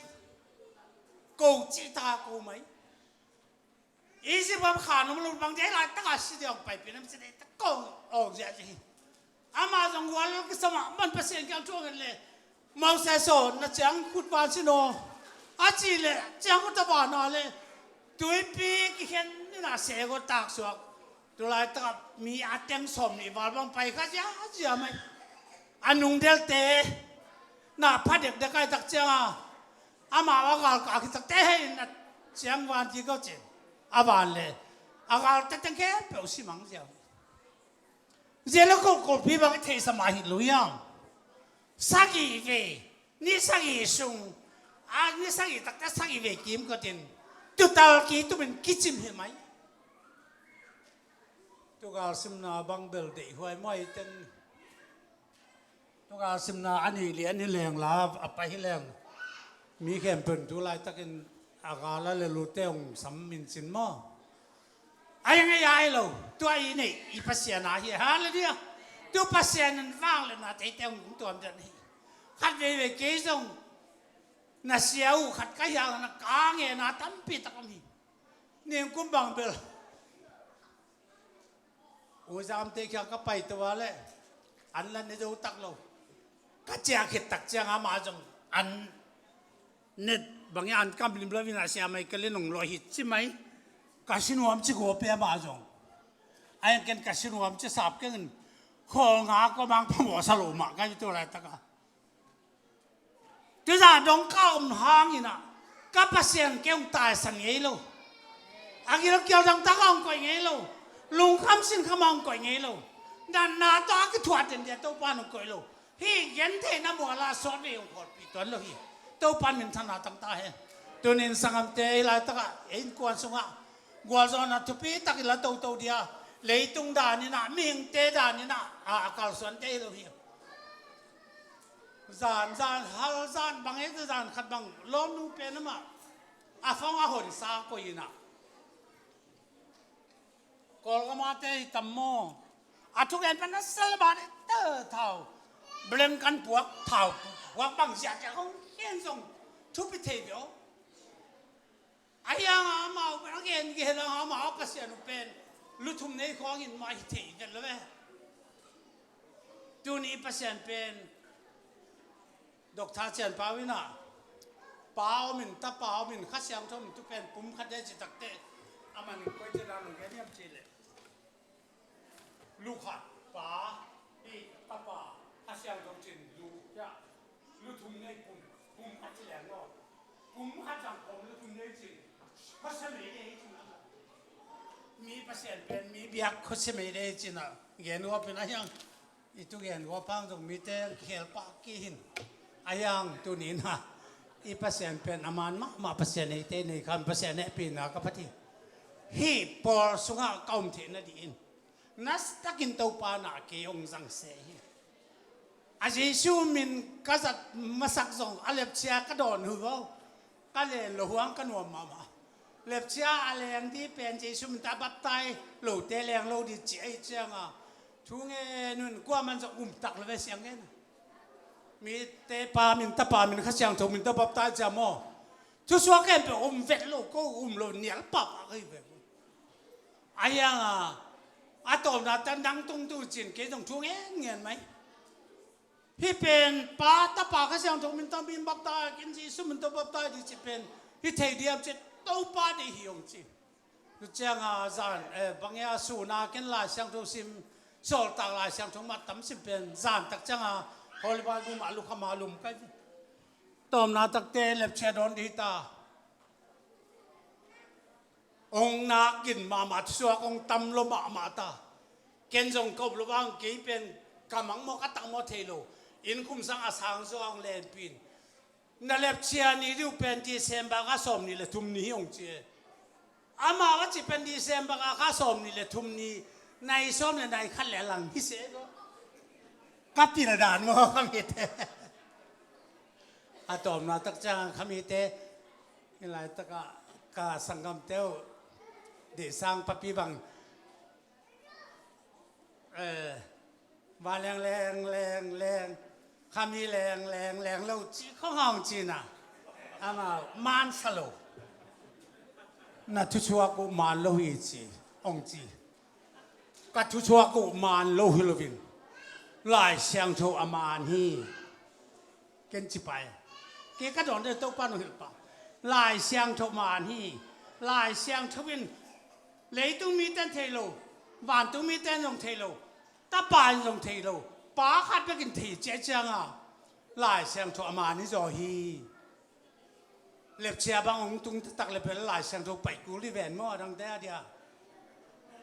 ko cih taka ko mai. Egypt gam khan om lo bang dia lai taka si dia ong paipin am si dia taka ong zia hi. Ama zong gual kisama man Pasian kiang thu ngen le Moses aw na ciang khut van sin aw a ci le ciang khut a vana le tuipi kikhen nina se go taksuak. Tulai taka mi a teng sawm nih val bang pai kha zia zia mai. A nungdelte na pha dekdek ai tak cianga ama a gal ka kitakte hei na ciang van ti ko cin a van le a gal te teng khempeuh simang zia. Zia le ko kopi bang i theihsa mah hi lo hiam? Sagih ve, ni sagih sung a ni sagih takte sagih ve kim kotin tutal ki tumin kicim hi mai. Tugal simna bang bel deihhuai maw, eiten tugal simna a nih lian hi leng la, a pai hi leng mi khempeuh tu laitakin a gala le lute hong sam mincin maw? A hi ngei a hi lo, tua i neih i Pasian a hi. Halleluiah. Tu Pasian in vangliatna teite hong tuam den hi. Khat veivei kei zong na sia uh khat ka hial na ka ngena tampi tak om hi. Ningkum bang bel U Zamte kiang ka pai to a leh an la ne zo tak lo. Ka ciah khit tak ciang amah zong an ne bang hi, an kam lim lo in a sia mai ka le nong lo hi ci mai. Ka si nuam ci ko pe amah zong. A hi ken ka si nuam ci sap keng in khawl nga ko mang phamawh sa lo mah ka hi tu laitaka. Tuza dong ka om hangin ah ka Pasian kei hong taisan ngei lo. A gilkial dangtak a hong koih ngei lo. Lungkham sinkham a hong koih ngei lo. Natna tawh a kithuah tendia Topa in hong koih lo. Hih gentheihna mual ah sawtvei hong khawlpih tuan lo hi. Topa minthanna tangta hen. Tunin sanggamte, hih laitakah ei innkuan sungah gualzawhna thupi takin la toto dia, leitung danin ah, mihingte danin ah a kalsuante hi lo hi. Zan, zan, hal zan bang e, zan khat bang lawmnu pen amah a phone a honsa koih in ah, Kawlgamate hi tam maw? A thugen pan a sel ban e, thau blank kan puak, thau puak bang ziahziah kong khen zong thupi thei ve aw. A hiang a amau pen a gen gen a amau a Pasian uh pen lu thum nei khawngin mah hi thei vet lo ve. Tuni Pasian pen Doctor Cian Pau in ah, Pa om in, Tapa om in, Kha Siangtho om in, tu pen pum khat dei ci takte, a man in koi te dan lo gen hiam ci leh. Lu khat Pa, i Tapa, Kha Siangtho cin lu, ya. Lu thum nei pum, pum khat ci leng lo. Pum khat zang pum lu thum nei cin. Khuasia mei dei cin a. Mi Pasian pen mi biak khuasia mei dei cin a. Gen ua pen a hiang. I tu gen ua pang zong mite khel pah ki hin. A hiang tuni na. I Pasian pen a man mahmah Pasian eite nei khan Pasian hehpihna ka phat hi. Hih pawl sungah ka om theihna dih in. Nastakin Topa na kei hong zang se hi. A Jesu min ka zat masak zong a lepchia ka dawn hu vo. Ka len lo huang ka nuam mahmah. Lepchia a leng di pen Jesu min ta baptai lote leng lo di ci ei cianga. Thu ngen un kuaman zong um tak lo ve siang ngen. Mite pa min, Tapa min, Kha Siangtho min ta baptai cia maw? Thusuak khempeuh um vet lo ko, um lo nial papa ka hi ve. A hiang a, a tawpna tan dang tung tu cin kei zong thu ngen ngen mai. Hih pen Pa, Tapa, Kha Siangtho min ta min baptai, ken Jesu min ta baptai di ci pen hih thei diam ci Topa dei hi hong ci. Tu cianga zan, eh, bang ia suna ken Lai Siangtho sim, sawltak Lai Siangtho mat tam sim pen zan tak cianga Holy Bible mah lukha mah lum kai. Tawmna takte lepchia dawn di ta. Hong nak gin mahmah, thusuak hong tam lo mahmah ta. Ken zong kop lo vang kei pen ka mang maw ka tak maw thei lo. Inn khumsang a sang zong lenpin. Na lepchia ni diu pen December ka sawm ni le thum ni hi hong ci e. Amau a ci pen December ka ka sawm ni le thum ni, nai sawm le nai khat le lang hi se lo. Ka pil dan maw ka mite. A tawmna tak ciang ka mite. Hih laitakah ka sanggamte uh deihsang papi bang, eh, va leng leng leng leng, khami leng leng leng lo ci khong hong ci na. Amau man sa lo. Na thusuak uh man lo hi ci, hong ci. Ka thusuak uh man lo hi loin Lai Siangtho a man hi. Ken ci pai. Kei ka dawn deuh Topa nong hilh pah. Lai Siangtho man hi. Lai Siangtho in leitung mite in thei lo, vantung mite in zong thei lo, Tapa in zong thei lo, Pa khat bekin thei ciah cianga Lai Siangtho a man hi zaw hi. Lepchia bang hong tung taktak le pen Lai Siangtho pai kul hi ven maw a dangte a dia.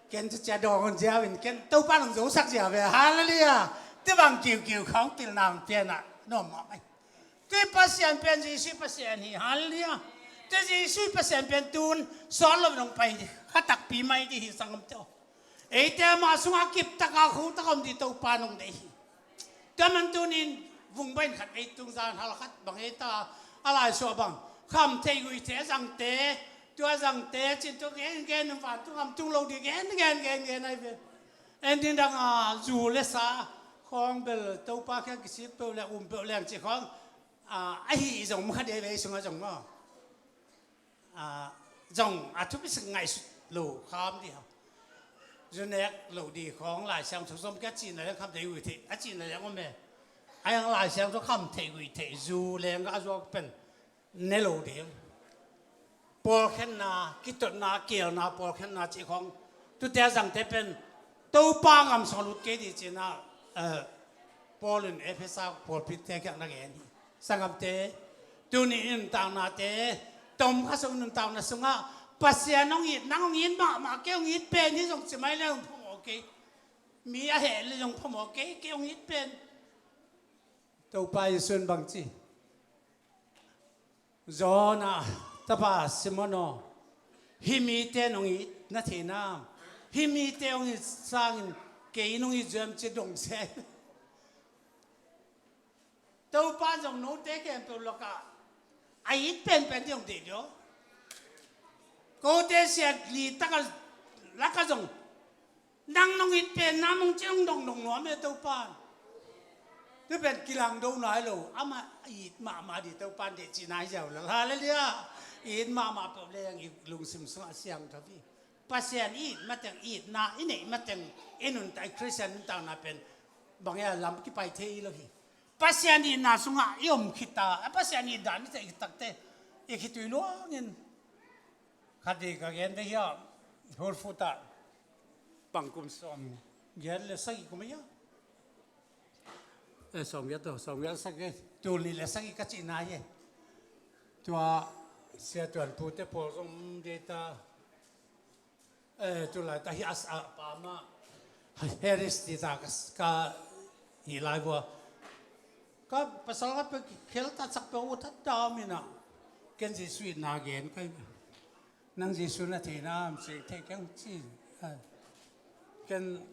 Ken cia cia dawng hon ziau in ken Topa nong zosak ziau ve. Halleluiah. Te bang kiukiu khawng pilna hong pianah nuam mah mai. Te Pasian pen Jesu Pasian hi. Halleluiah. Te Jesu Pasian pen tun sawt lo nong pai kha takpi mai di hi sanggamte aw. Eite ama sungah kiptaka khutaka om dih Topa nong deih hi. Tua man tunin vungbain khat ei tungzan hal khat bang ei ta a laisuah bang kham theih guih theih a zangte, tua zangte cin tua gen gen vantung am tung lo dih gen gen gen gen ai ve. En ding dang a zu le sa khawng bel Topa kiang kisik peuh le um peuh leng ci khawng a, ahi zong mu kha dei ve ei sungah zong maw. A, zong a thupi sak ngaihsut lo kham dih hau. Zu nek lo dih khawng Lai Siangtho zom kia cihna leng kham theih guih theih a cihna leng om e. A yang Lai Siangtho kham theih guih theih zu leng a zuak pen ne lo dih. Pawlkhenna, kitotna, kialna, pawlkhenna cih khawng tute a zangte pen Topa ngam sung a lut kei dih cihna, eh, Paul in Efesa pawlpite kiang na gen hi. Sanggamte, tuni in nuntaknate, tom kha sung nuntakna sungah Pasian hong it, nang hong it mahmah, kei hong it pen hi zong ci mai le hong phamawh kei. Mi a heh le zong phamawh kei, kei hong it pen. Topa Jesuh in bang ci? Jonah tapa Simon aw, hih mite nong it na thei nam? Hih mite hong it sangin kei nong it zuam ci dong se. Topa zong note khempeuh lakah a it penpen ding hong deih dih aw. Kote siat li taka laka zong nang nong it pen nam hong ci hong dongdong nuam e Topa. Tu pen kilang do nai lo, amah it mahmah dih Topa in deih cihna hi ziau lel. Halleluiah. It mahmah peuh leng i lungsim sungah siangtho hi. Pasian i it mateng, itna i neih mateng i nuntak, i Khristian nuntakna pen bang ia lam kipai thei lo hi. Pasian itna sungah i om khit ta a, Pasian it dan i theih khit takte i khitui luangin. Khat dih ka gen dih hia, Whole Foods ah bang kum sawm giat le sagih kum a hia? Eh, sawm giat tawh, sawm giat sagih, tul nih le sagih ka cihna hi. Tua Sia Tuan Pu te pawl zong data, eh, tulai ta hi as a pa ma Harris ti ta ka, ka hi lai vua. Ka pasal khat pe khel ta sak pe u that dam ina. Ken Jesuh itna gen kai. Nang Jesuh na thei nam, ci thei keng ci. Ken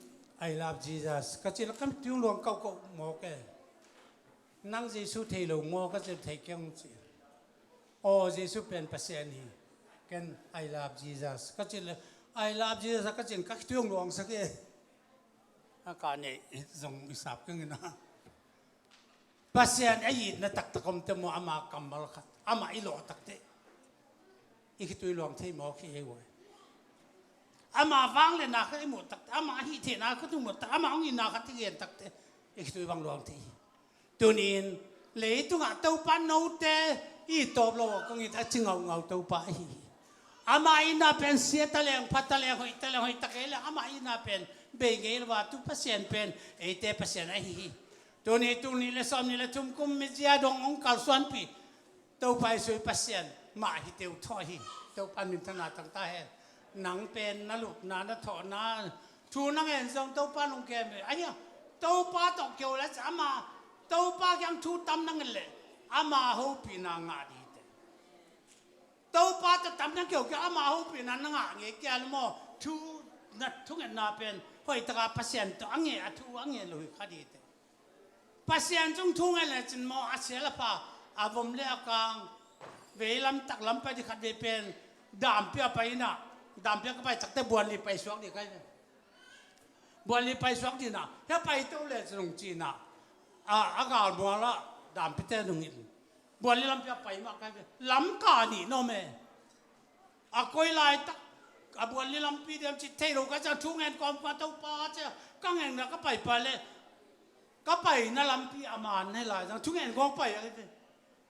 I love Jesus ka ci la kam tiu luang kau kau mawk e. Nang Jesuh thei lo maw ka ci thei keng ci. Aw, Jesuh pen Pasian hi. Ken I love Jesus ka ci le, I love Jesus ka ci ka tiu luang sak e. A ka nei zong i sap keng ina. Pasian a itna taktak om te maw, ama kammal khat, ama i lawh takte i khitui luang thei maw khi hei uai. Ama vang le na khat i muh takte, ama a hih theihna khat i muh takte, ama hong itna khat i gen takte i khitui vang luang thei hi. Tunin leitungah Topa note i tawp lo a kong it a ci ngaungau Topa ahi hi. Ama itna pen sia ta leng, pha ta leng, hoih ta leng, hoih ta kei leng, ama itna pen bei ngei lo a, tu Pasian pen eite Pasian ahi hi. Tuni tul nih le sawm nih le thum kum mizia dong hong kalsuanpih Topa Jesuh i Pasian mah hi teu thaw hi. Topa minthanna tang ta hen. Nang pen na lupna, na thawhna, thu na ngen zong Topa nong kem ve. Ahi a, Topa tawh keu le ama, Topa kiang thu tam na ngen le ama hopihna ngah dih te. Topa tawh tam na keu keu ama hopihna na ngah ngei kia le maw? Thu na thungetna pen hoih taka Pasian tawh a ngeh a thu a ngeh lo hi kha dih te. Pasian cung thu ngai lecin maw, a sia le pha, a vom le a kang, vei lam tak lam pai dih khat vei pen dampi a pai ina, dampi a ka pai takte buan li pai suak dih kai ve. Buan li pai suak dih na, hia pai to lecin hong ci na, a, a galmual ah dampite nong it. Buan li lampi a pai mah kai ve. Lam ka nih nawm e. A koi laitak a buan li lampi diam cih thei lo ka ciang thu ngen kawm ka Topa ciang ka ngen na ka pai pa le ka pai na lampi a man hei lai zang thu ngen kawm pai a ve.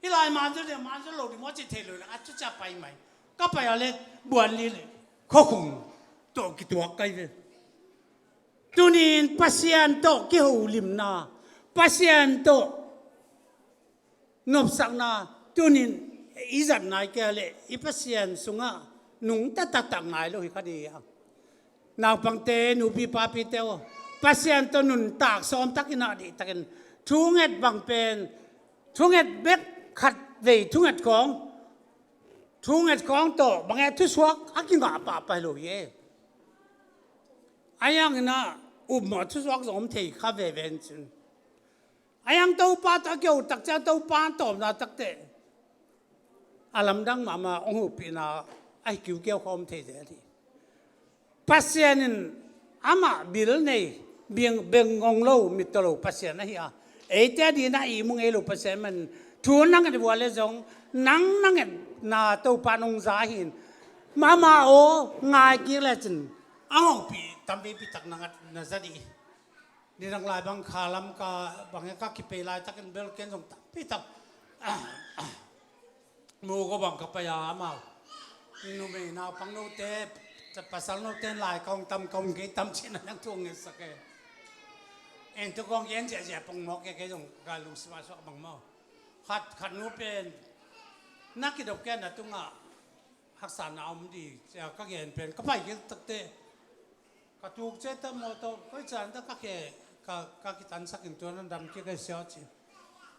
Hih lai man zaw le man zaw lo dih maw cih thei lo le a cu cia pai mai. Ka pai a le buan li le khuakhung tawh kituak kai ve. Tunin Pasian tawh kiholimna, Pasian tawh nopsakna tunin i zat nai kei a leh i Pasian sungah nungta taktak nai lo hi kha dih a. Naupangte, nupi papite aw, Pasian tawh nuntak sawm takin a dih takin thunget bang pen thunget bek khat vei thunget khawng, thunget khawng tawh bang e thusuak a kingah pahpah lo hi e. A hiang inah upmawh thusuak zong om thei kha veve in cin. A hiang Topa tawh a kiho tak ciang Topa tawpna takteh a lamdang mahmah hong hopihna ahi kiukiau kha om thei zel hi. Pasian in amah bil nei, beng, beng ngong lo, mittaw lo Pasian ahi a, eite a dina ihmu ngei lo Pasian man thu na nget vua le zong nang na ngetna Topa nong za hi in. Mahmah aw, ngai kik lecin a hopih tampipi tak na ngat na za dih. Nidang lai bang kha lam ka bang ka kipei laitakin bel ken zong tampi tak mu ko bang ka pai a amau numei naupang note, pasal note lai ka hong tam ka hong kei tam cin a nang thu hong ngetsak e. En tu kong gen ziahziah pong mawk e, kei zong ka lungsim a suak bang maw. Khat, khat nu pen na kidop ken a tungah haksatna om di cia ka gen pen ka pai kik takteh ka tuk ciah ta mawtaw koi caan ta ka khe ka, ka kitansak in tua nan dam kik a sia ci.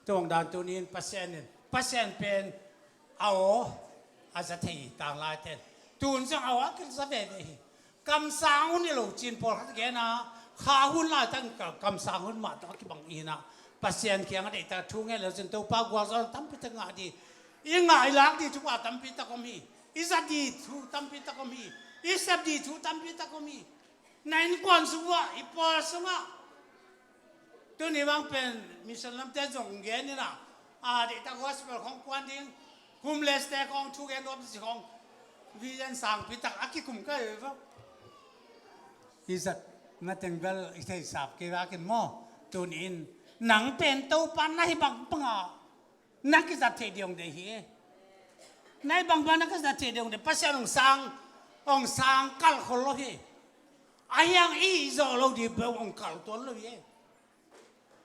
Tuang dan tuni in Pasian in, Pasian pen a aw a za thei tanglai ten tun ciang a aw a kilsa veve hi. Kamsang hun hi lo cin pawlkhat gen a, kha hun laitak in ka, kamsang hun mah tawh a kibang hi na. Pasian kiang a deihtak thu ngen lo cin Topa gualzawhna tampi tak ngah di. I ngah i lak di thu a tampi tak om hi. I zat di thu tampi tak om hi. I sep di thu tampi tak om hi. Na innkuan sung uah, i pawl sungah. Tuni bang pen mission lamte zong gen ina, a deihtak gospel khong kuan ding, homeless te khong thu gen gawp si khong vision sangpi tak a kikum ka hi va. I zat na teng bel i thei sap kei vakin maw. Tuni in nang pen Topa na hi bang banga na kizat thei ding dei hi e. Na hi bang banga na kizat thei ding dei, Pasian hong sang, hong sang kal khol lo hi. A hiang i zawh lo di beuh hong kal tuan lo hi e.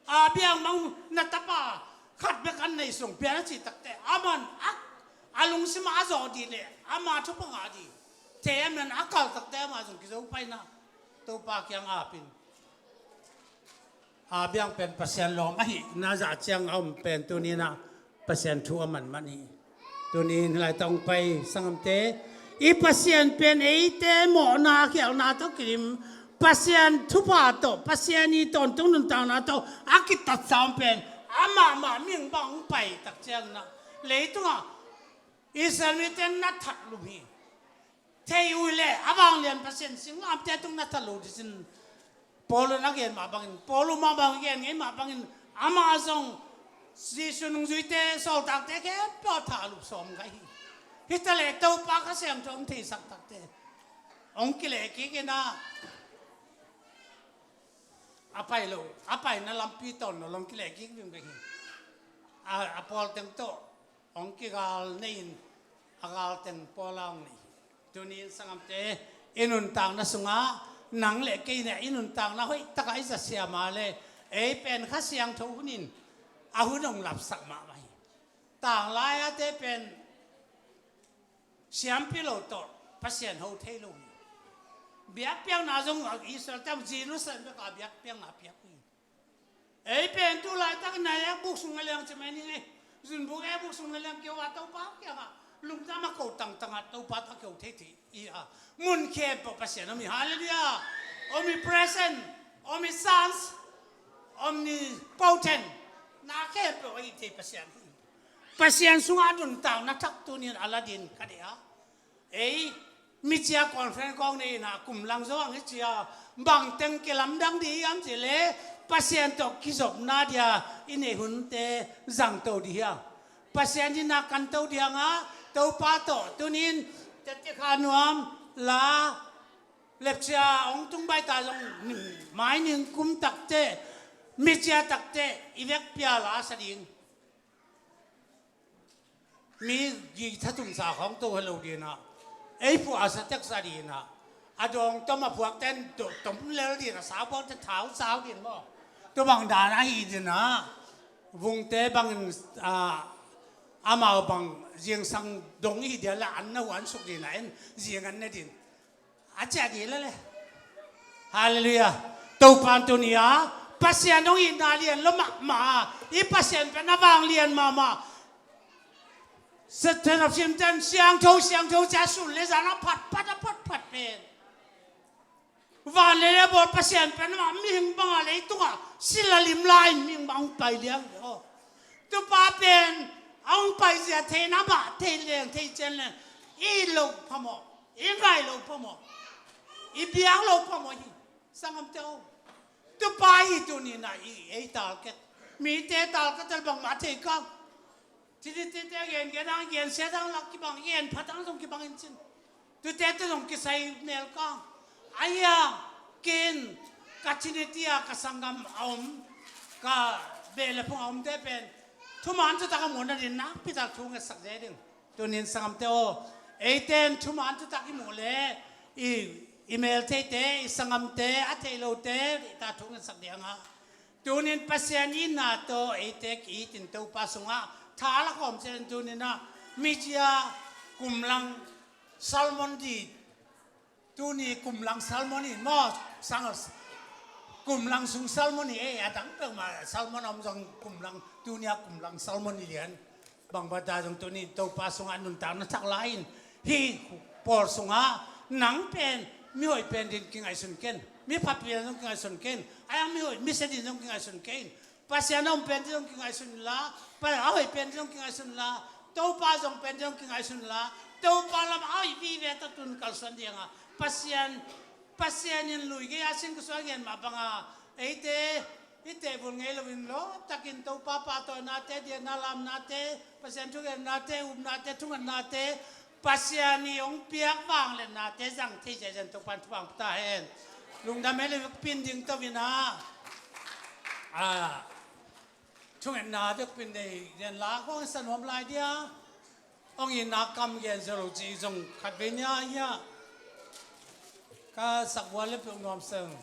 A biang mang na tapa khat bek an nei sung pian a cih takte aman a, a lungsim a zawh dih le ama thupha ngah dih thei a man a kal takte ama zong kizo paina Topa kiang apin. A biang pen Pasian lawm ahi na zah ciang a om pen tuninah Pasian thu a manman hi. Tunin hih lai tawh hong pai sangamte, i Pasian pen eite mawhna khialhna tawh kidim, Pasian thupha tawh, Pasian i tawntung nuntakna tawh a kitatsam pen amah mah ming bang hong pai tak cianginah leitungah Israel mite na that lum hi. Thei uh le a vanglian Pasian singlamte tung na that lo dicin Paul in a gen mah bangin, Paul uh mah bang gen ngei mah bangin, amah zong Jesu nungzuite sawltakte khempeuh a thah lup sawm gai hi. Hita le Topa Kha Siangtho hong theisak takte hong kileh kik in a, a pai lo, a paina lampi tawn lo long kileh kik ving veng hi. A, a pawl teng tawh hong kigal nei in a galteng pawla hong nei. Tunin sangamte, i nuntakna sungah nang le kei ina i nuntakna hoih takah i zasia ma le ei pen Kha Siangtho hunin a hun hong lapsak mahmah hi. Tanglai ate pen siampi lo tawh Pasian ho thei lo hi. Biakpiakna zong Israel tam Jerusalem beka biakpiakna piak hi. Ei pen tu laitak na ek buk sung na liang ci mai ning ei. Zun buk ek buk sung na liang kio a Topa kiangah lungdam a ko tangtangah Topa tawh a kio thei thei i a mun khempeuh Pasian om hi. Halleluiah. Omnipresent, omniscience, omnipotent. Na khempeuh a i thei Pasian hi. Pasian sungah a nuntakna thak tunin a la din ka dei a. Ei micia conference kong nei ina kum lang zo ang i cia bangteng kilamdang dih hiam cih le Pasian tawh kizopna dia i nei hunte zangto dih hiam? Pasian dina kanto dih hanga Topa tawh tunin tetikha nuam la lepcia hong tung baita zong mai ning kum takte micia takte i vekpia la sa ding. Mi gi thatum sa khawng to helo dinah ei phuah a sa tek sa dinah a dawng tom a phuak ten tom lel dinah sa buak te thau sau din maw? Tua bang dan ahi dinah vungte bangin amau bang zingsang dong i hi dia le an na huan suk dinah en zing an ne din. A ciah dih lele. Halleluiah. Topan tuni a Pasian hong itna lian lo mahmah a i Pasian pen a vang lian mahmah. Satan of Satan siangtho siangtho cia sun le zan a phat phat a phat phat pen Van le lei bawl Pasian pen amah mihing bangah leitungah sila lim lai mihing bang hong pai liang hi aw. Tupa pen a hong paizia theihna mah thei leng thei cian leng i it loh phamawh, i ngaih loh phamawh, i biak loh phamawh hi. Sanggamte aw, Tupa hi tuninah i ei talket, mite talket el bangmah thei kang. Tititite a gen gen ang, gen siat ang lak kibang, gen phat ang zong kibang in cin. Tute te zong kisai mel kang. Ahi a kin ka Trinity a ka sanggam a om, ka beh le phung a omte pen thuman thutak a muhna din nakpitak thu ngetsak ding. Tunin sanggamte aw, eite in thuman thutak i muh le i, i meltheite, i sanggamte, a thei lote i ta thu ngetsak ding a. Tunin Pasian itna tawh eite ki-itin Topa sungah tha la khawm ciatin tuninah mizia kumlang Salmon di, tuni kumlang Salmon in maw, sang kumlang sung Salmon in, ei, a dang peuhmah Salmon a om zong kumlang, tunia kumlang Salmon in lian. Bang bata zong tuni Topa sungah nuntakna thak la in, hih pawl sungah nang pen mihoih pen din kingaihsun ken, mi pha pen zong kingaihsun ken, a yang mihoih mi sia din zong kingaihsun ken. Pasian a om pen din zong kingaihsun inla, Pasian a hoih pen din zong kingaihsun inla, Topa zong pen din zong kingaihsun inla, Topa lam a hoih vive tak tun kalsuan ding a, Pasian, Pasian in lui gei a sin ka suai ngen mah banga eite i tehvul ngei loin lawptakin Topa pahtawinate, diatna lamnate, Pasian thugennate, upnate, thungetnate, Pasian i hong piak vangliatnate zang thei ziahziah Topa in thupha pia ta hen. Lungdam hen. Lei vekpi in ding to in a, a, thungetna vekpi in nei den la kong sa nuam lai dia. Hong itna kam gen zo lo cih zong khat vei nia hiah ka sakbual le peuh nuam seng.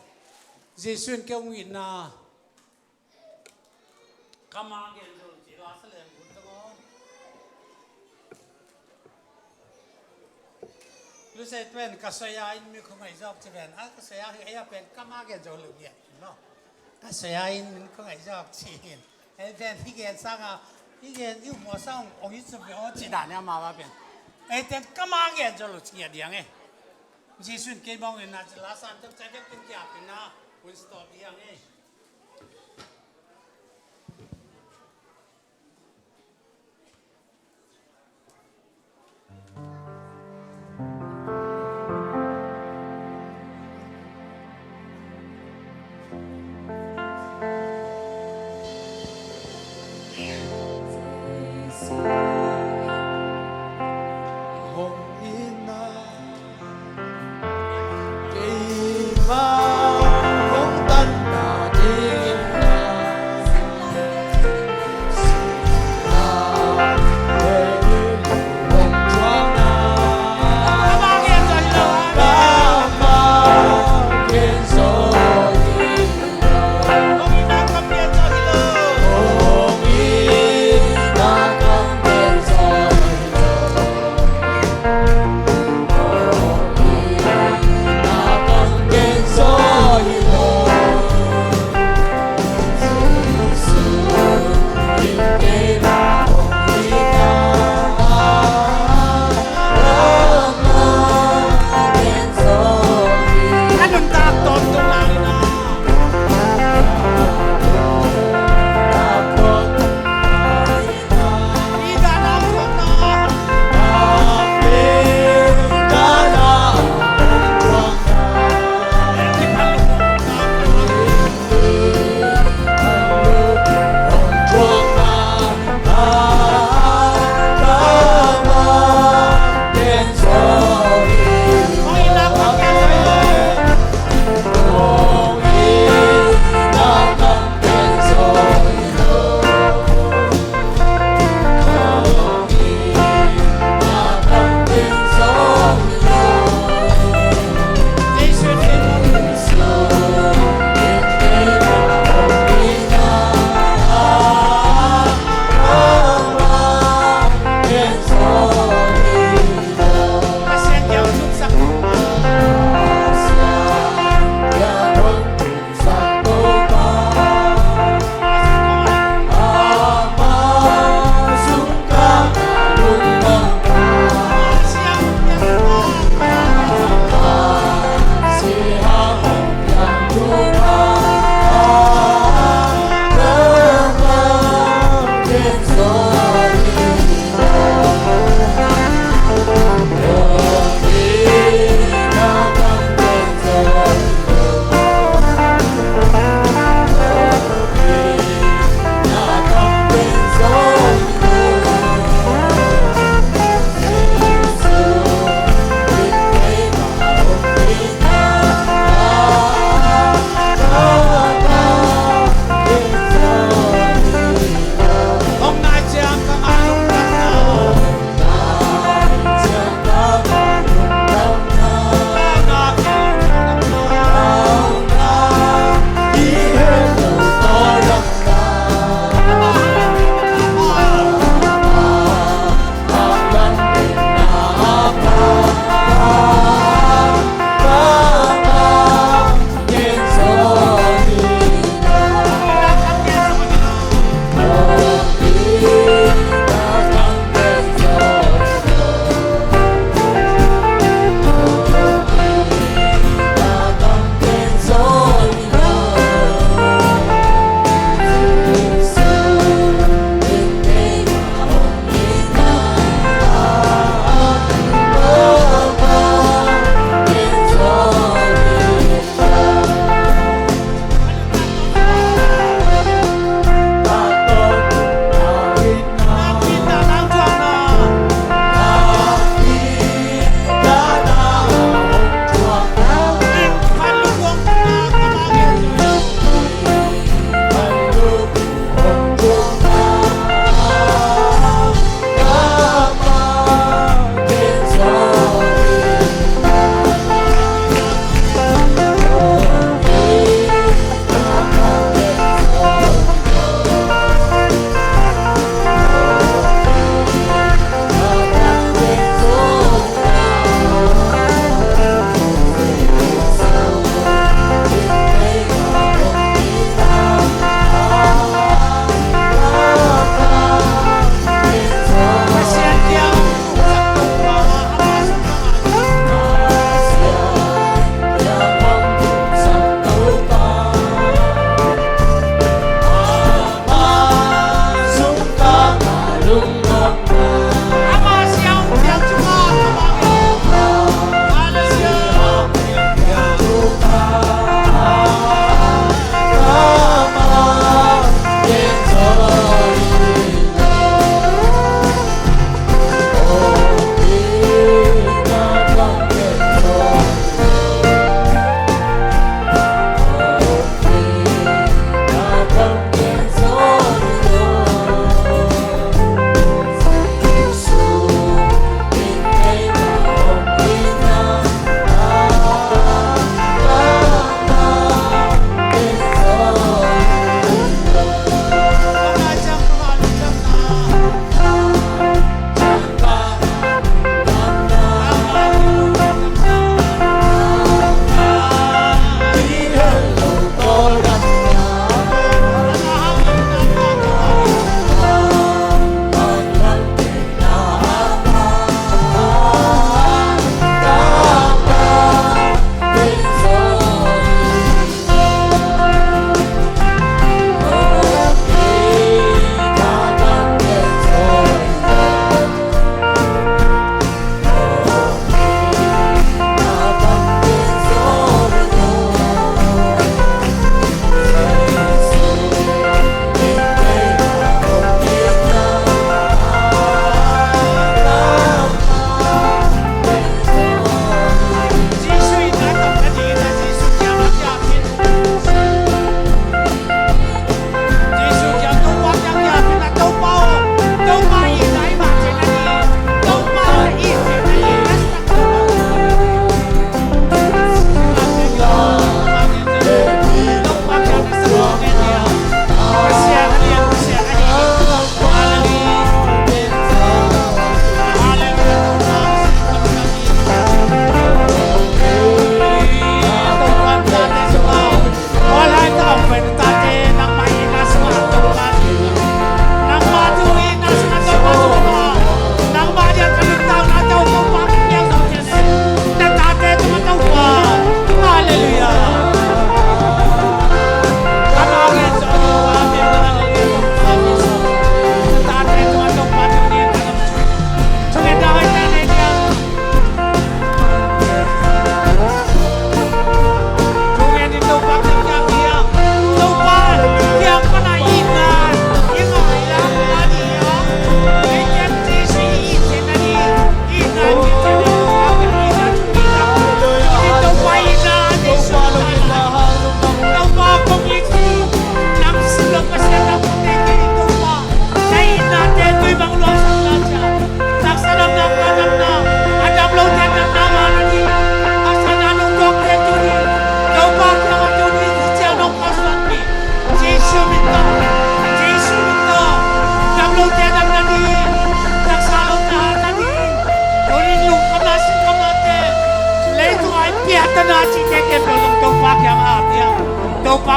Jesu in kei hong itna kam a gen zo lo cih la sa leng kun tang aw. Lusei pen ka soi a in mi kong ngaih zawk ci pen a ka soi a hi a pen kam a gen zo lo ngiat no. Ka soi a in mi kong ngaih zawk ci hin. Ei pen hi gen sanga, hi gen i hmuah sang ong i cup ve aw ci dan e ama va pen. Ei pen kam a gen zo lo ci ngiat diang e. Jesu in kei bang in na ci la san tep cai vek pin kia pin na un stop diang e. Hong itna keima hong tanna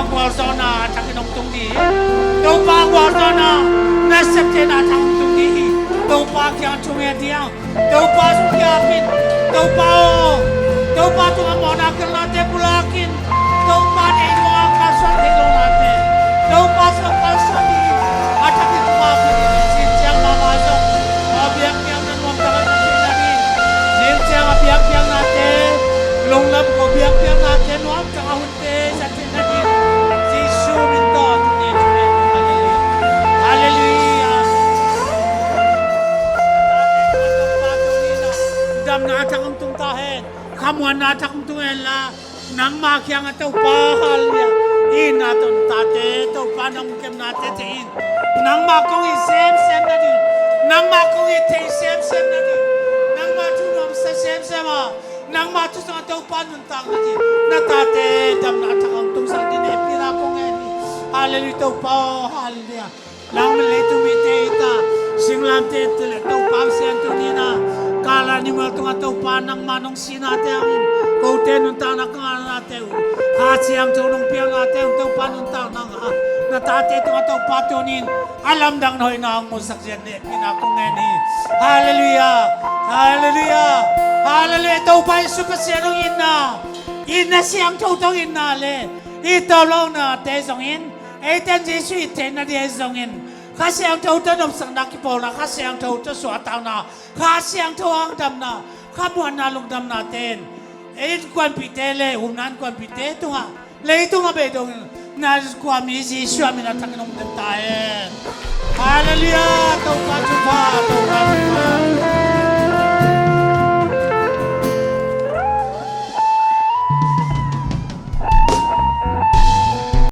Gualzawhna a thakin hong tung ding hi. Topa gualzawhna nasepten a thakin hong tung ding hi. Topa kiang thungen ding. Topa sung kiang in. Topa aw. Topa tungah mawhna kilnate pulakin. Topa deih tungah kalsuan theih lohnate. Topa sung kalsuan ding. A thakin hong tung ding. Zing ciang mahmah zong a biakpiakna nuam tak a hun theihna ding. Zing ciang a biakpiaknate lunglam ko, biakpiaknate nuam tak a hun te zat theihna ding. Jesu min tawh tuni in thungen. Halleluia. Halleluia. Damna a thak hong tung ta hen. Khamuanna a thak hong tung hen la. Nangma kiangah Topa, halleluia. Itna tawh na tate Topa nong kepnate thei in. Nangma kong it semsem nading. Nangma kong it thei semsem nading. Nangma thu nuamsa semsem a. Nangma thu sungah Topa nuntakna ding. Na tate damna a thak hong tungsak ding hehpihna kong ngen hi. Halleluia Topa aw, halleluia. Nang min leitung mite hi ta. Singlamteh te le Topa siangtho ni na. Kala ni mual tungah Topa nangma nong sinate hangin kote nuntakna ka nganate uh. Kha Siangtho nong piaknate uh Topa nuntakna ngah. Na tate tungah Topa tunin a lamdang hoihna hong musak ziat hehpihna kong ngen hi. Halleluia. Halleluia. Halleluia. Topa Jesu Pasian hong itna, itna siangtho tawh itna le i tawlawhnate zongin, eiten Jesu it theihna ding ahi zongin, Kha Siangtho tawh nopsakna kipawlna, Kha Siangtho tawh suahtakna, Kha Siangtho hang damna, khamuanna lungdamnate in innkuanpihte le umna innkuanpihte tungah, leitung a beidong na innkuan mi Jesu a min a thakin hong dem ta hen. Halleluia. Topa thupha, Topa thupha.